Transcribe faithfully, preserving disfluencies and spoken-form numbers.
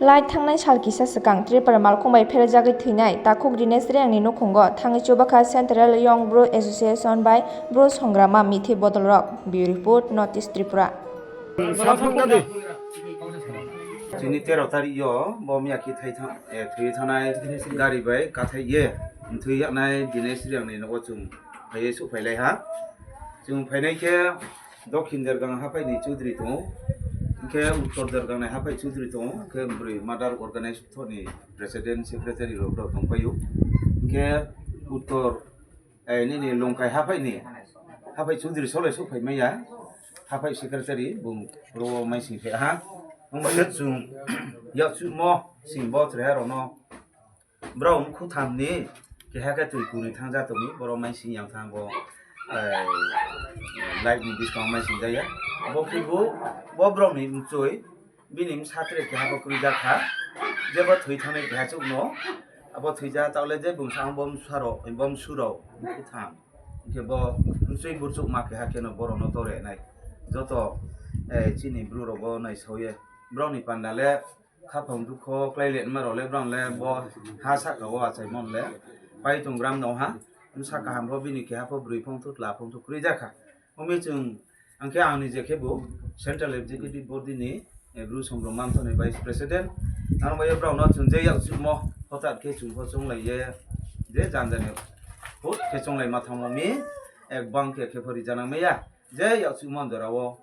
Lai thangnai sal kisa swkang Tripura malkhung bai pherjagwi thwinai takhuk Dinesh Reangni nukhungo thangwi chubakha Central Young Bru Association bai Bru Songrama mithi bodolrok. Bureau Report, North East Tripura. Chini tero tarik yo bo miya ki thai thang, eh, thwi thanai gari bai kathai ye thwi yaknai Dinesh Reangni nogo chwng phaiye su phailai ha. Chwng phainai khe Dokhin Dergang haphai ni Chaudhary tongo, hwnkhe Uttor Dergang ni haphai Chaudhary tongo, hwnkhe bwrwi mother organize thoni president secretary rok rok tongpaio, hwnkhe Uttor, eh, nini Longkai haphai ni haphai Chaudhary sole sok phai maya, haphai secretary bung ro mai sing khe ha, wngkhe chwng yak chumo sing bo chwrai rok no. Borok wngkha thamni, keha khe twi kwnwi thangja tongwi, borok mai sing yang thang bo, eh, light ni buskang mai sing jaya. Bo khe bo, bo borok ni mchoi, bini msa tre keha bo kwrwi jak kha. Je bo thwi thangnai keha chukno, abo thwi ja ta le je bwskango bo msa rok, bo msu rok wngkha tham. Hwnkhe bo mchoi burchuk ma keha kheno borok no tore nai. Joto, eh, chini bru rok bo nai sawi ye. Borok ni panda le Khaphang dukho klai le ma rok le brang le bo ha saka o achai mon le pai tong gram no ha. Bwsa kaham bo bini keha pho bwrwi phong thu tla phong thu kwrwi jak kha. Omi chwng ang khe ang ni je khe bo Central Executive Body ni, eh, Bru Songrom Manthani Vice President. Ang bai brang no chwng je yak chumo hotat khe chwng pho chwng lai ye je jan jan hut khe chwng lai ma thang mi ek bang khe khe pho ri jana me ya je yak chumo jora o.